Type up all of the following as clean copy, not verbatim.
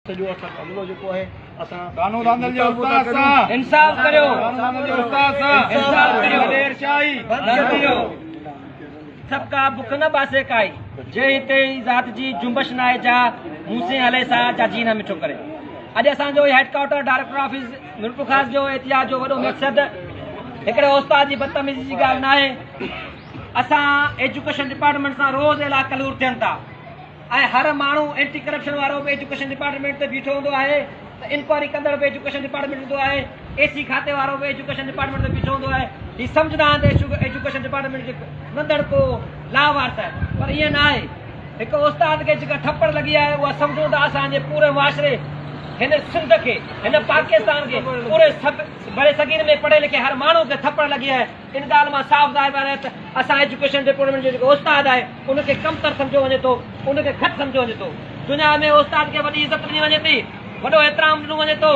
سڄو اسان جو عملو جيڪو آهي اسان دانو دانل جي مطالبو ٿا استاد ڪريون. سان انصاف ڪريو. دانو دانل جي استاد سان انصاف ڪريو. وڏير شاهي بند ڪريو. سڀ ڪا بک نه باسي ڪائي، جي هتي ئي ذات جي جنبش ناهي جا مون سين هلي سا جا جي نه مٺو ڪري. اڄ اسان جو هي head quarter director office Mirpurkhas جو احتجاج جو وڏو مقصد هڪڙي استاد جي بدتميزي جي ڳالهه ناهي. اسان ايجوڪيشن ڊپارٽمينٽ سان روز اعليٰ ڪلور ٿين ٿا. ۽ هر ماڻهو اينٽي ڪرپشن وارو به ايجوڪيشن ڊپارٽمينٽ تي بيٺو هوندو آهي ته انڪوائري ڪندڙ به ايجوڪيشن ڊپارٽمينٽ هوندو آهي اي سي کاتي وارو به ايجوڪيشن ڊپارٽمينٽ تي بيٺو هوندو آهي هي سمجهندا آهن ته ايجوڪيشن ڊپارٽمينٽ جي ننڌڻڪو لاوارث آهي پر ائين نه آهي هڪ استاد کي جيڪا ٿپڙ لڳي آهي اها سمجهون ته اسان جي پوري معاشري هن سنڌ کي هن پاڪستان کي پوري برصغير ۾ پڙهي لکي هر ماڻهو کي ٿپڙ لڳي آهي ان ڳالهه مان صاف ظاهر آهي ته اسان ايجوڪيشن ڊپارٽمينٽ جو جيڪو استاد آهي ان کي ڪمتر سمجهيو وڃي ٿو، ان کي گهٽ سمجهيو وڃي ٿو. دنيا ۾ استاد کي وڏي عزت ڏني وڃي ٿي، وڏو احترام ڏنو وڃي ٿو،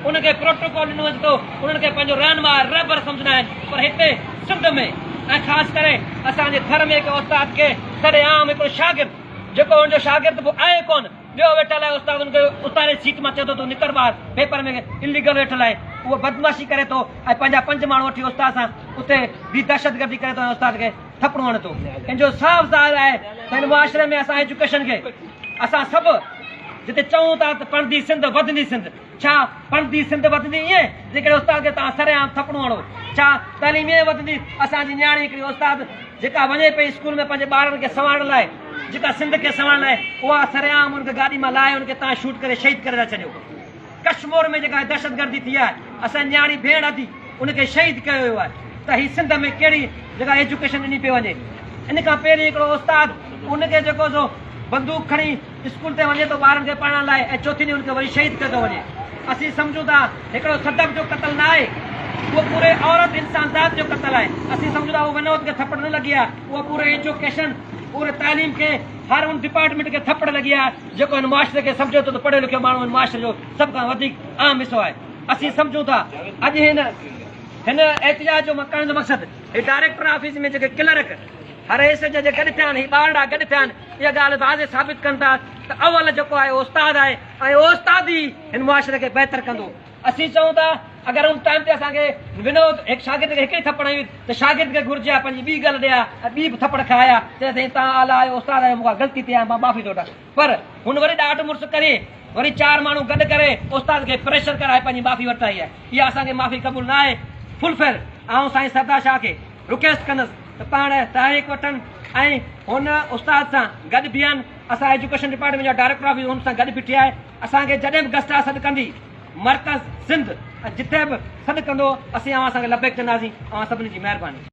ان کي پروٽوڪول ڏنو وڃي ٿو، انهن کي پنهنجو رهنما رهبر سمجهندا آهن پر هتي سنڌ ۾ ۽ خاص ڪري اسان جي ٿر ۾ هڪ استاد کي سرعام هڪڙو شاگرد جيڪو ان جو شاگرد به آهي ڪونه، ٻيو ويٺل آهي استاد ان کي اتاري سيٽ مان چئي ٿو تون نڪر ٻاهر پيپر ۾ اليگل ويٺل آهي اهو بدمعاشي ڪري ٿو ۽ پنهنجا پنج ماڻهو وٺي استاد سان اتي به دهشتگردي ڪري ٿو ۽ استاد کي ٿپڙو هڻي ٿو ان جو صاف ظاهر آهي ته هن معاشري ۾ اسان ايجوڪيشن کي اسان سڀ جتي چئون ٿا ته پڙهندي سنڌ وڌندي سنڌ ڇا پڙهندي سنڌ وڌندي ائين جيڪڏهن استاد کي توهان سرعام ٿپڙون هڻو؟ ڇا تعليم ائين وڌندي؟ اسان جي نياڻي هڪڙي استاد جيڪا وڃي پئي اسڪول ۾ پنهنجي ٻارن کي سنوارڻ لاء جيڪا سنڌ کي سنوارڻ لاء اها سرعام ان کي گاڏي مان لاهي ان کي توهان شوٽ ڪري شهيد ڪري ٿا ڇڏيو. ڪشمور ۾ جيڪا دهشتگردي ٿي آهي اسان جي نياڻي ڀيڻ ادي ان کي شهيد ڪيو ويو آهي ته هي سنڌ ۾ ڪهڙي جيڪا ايجوڪيشن ڏني پئي وڃي. ان کان پهرين هڪڙو استاد ان کي جيڪو سو بندوق کڻي اسڪول تي وڃي ٿو ٻارن کي پڙهائڻ لاء ۽ چوٿين ڏينهن ان کي وري شهيد ڪيو ٿو وڃي. اسين سمجهون ٿا هڪڙو صدف جو قتل نه آهي اهو پوري عورت انسان ذات جو قتل آهي. اسين سمجهون ٿا اهو ونود کي ٿپڙ نه لڳي آهي اهو پوري ايجوڪيشن پوري تعليم کي هر ان ڊپارٽمينٽ کي ٿپڙ لڳي آهي جيڪو هن معاشري کي سمجهي ٿو ته پڙهيو لکيو ماڻهو هن معاشري جو سڀ کان وڌيڪ اهم حصو آهي. اسين سمجهون ٿا اڄ هن هن احتجاج جو ڪرڻ جو مقصد هي ڊائريڪٽر آفيس ۾ جيڪي ڪلرڪ هر حصي جا جيڪي گڏ ٿيا آهن هي ٻارڙا گڏ ٿيا آهن اها ڳالهه واضح ثابت ڪن ٿا ته اول جيڪو آهي اهو استاد آهي ۽ اهو استاد ئي هن معاشري کي بهتر ڪندو. اسين چئون ٿا اگر ان ٽائيم تي اسان کي ونود هڪ شاگرد کي هڪڙي ٿپڙ هنئي هئي ته شاگرد کي گهرجي ها پنهنجي ٻي ڳل ڏي ها ۽ ٻي به ٿپڙ کائي ها چئي سائين توهان اعليٰ آهيو استاد آهيو مون کان غلطي ٿي آهي مان معافي ٿو وٺان پر هن وري ڏاڍ مڙس ڪري وري چار ماڻهو گڏ ڪري استاد کي پريشر ڪرائي پنهنجي معافي ورتائي آهي اها اسان کي معافي قبول نه آهي فل فيل آئون سائين سردار شاهه کي رڪويسٽ ڪندس ته پاڻ تحريڪ وٺن ۽ هن استاد سان گڏ بيهن اسان ايجوڪيشن ڊپارٽمينٽ جا ڊائريڪٽر آفيس هن سان گڏ بيٺي آهي اسان کي جڏهن به گسٽا سڏ ڪندي مرڪز سنڌ ۽ جتي به سڏ ڪندو اسين اوهان سان لبيڪ چونداسين اوهان سڀني جي مهرباني.